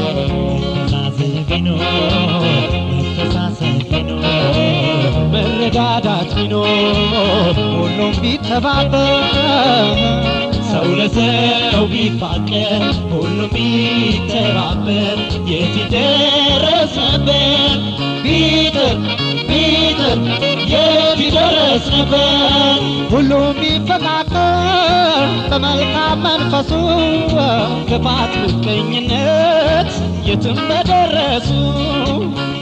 መተዛዘን ቢኖር መተሳሰብ ቢኖር መረዳዳት ቢኖር ሁሉም ቢተባበር ሰው ለሰው ቢፋቀር ሁሉም ቢተባበር የት ይደረስ ነበር? ቢጥር ቢጥር የት ይደረስ ነበር? ሁሉም ቢፈቃቀር በመልካም መንፈሱ ክፋት፣ ምቀኝነት የትም በደረሱ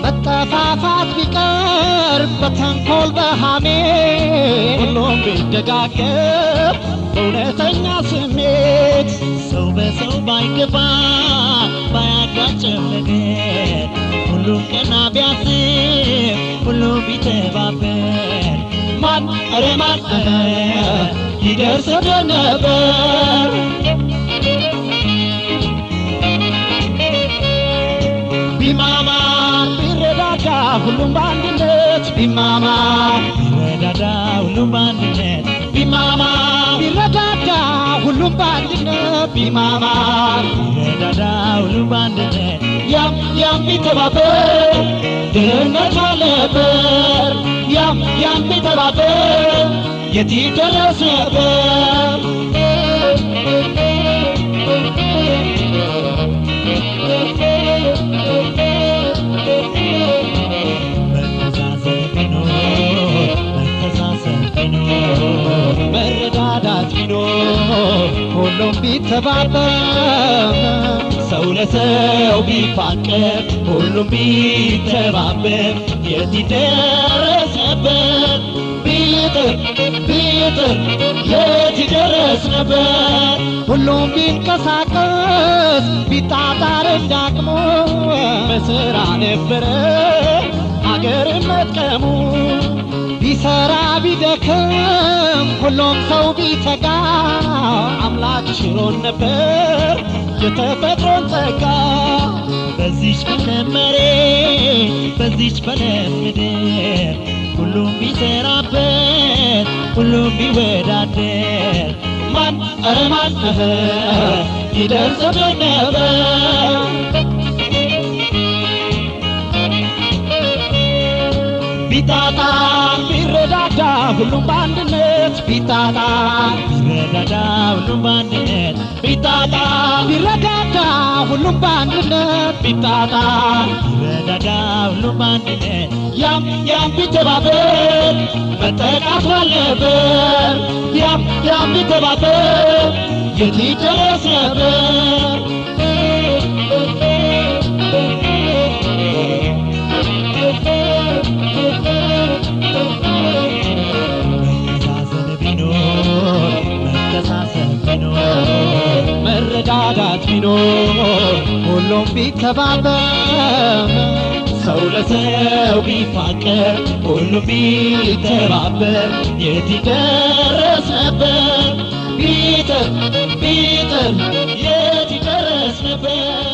መጠፋፋት ቢቀር በተንኮል በሐሜት ሁሉም ቢደጋገፍ በእውነተኛ ስሜት ሰው በሰው ባይገባ ባያጋጭም ነገር ሁሉም ቀና ቢያስብ ሁሉም ቢተባበር ማን ኧረ ማን ይደርስብን ነበር? ቢማማ ቢረዳዳ ሁሉም በአንድነት ቢማማ ቢረዳዳ ሁሉም በአንድነት ቢማማ ቢረዳዳ ሁሉም በአንድነት ቢማማ ቢረዳዳ ሁሉም በአንድነት ያም ያም ቢተባበር ድህነት አልነበር። ያም ያም ቢተባበር የት ይደረስ ነበር? መተዛዘን ቢኖር መተሳሰብ ቢኖር መረዳዳት ቢኖር ሁሉም ቢተባበር ሰው ለሰው ቢፋቀር ሁሉም ቢተባበር የት ይደረስ ነበር? ቢጥር ቢጥር የት ይደረስ ነበር? ሁሉም ቢንቀሳቀስ ቢጣጣር እንዳቅሙ በስራ ነበረ ሀገርን መጥቀሙ ቢሰራ ቢደክም ሁሉም ሰው ቢተጋ አምላክ ችሮን ነበር የተፈጥሮን ጸጋ በዚች በለም መሬት በዚች በለም ምድር ሁሉም ቢሰራበት ሁሉም ቢወዳደር ማን ኧረ ማን ይደርስብን ነበር? ቢጣጣ ቢረዳዳ ሁሉም በአንድነት ቢጣጣ ቢረዳዳ ሁሉም በአንድነት ቢጣጣ ቢረዳዳ ሁሉም በአንድነት ቢጣጣ ቢረዳዳ ሁሉም በአንድነት ያም ያም ቢተባበር መጠቃት አልነበር። ያም ያም ቢተባበር የት ይደረስ ነበር? መተዛዘን ቢኖር መተሳሰብ ቢኖር መረዳዳት ቢኖር ሁሉም ቢተባበር ሰው ለሰው ቢፋቀር ሁሉም ቢተባበር የት ይደረስ ነበር? ቢጥር ቢጥር የት ይደረስ ነበር?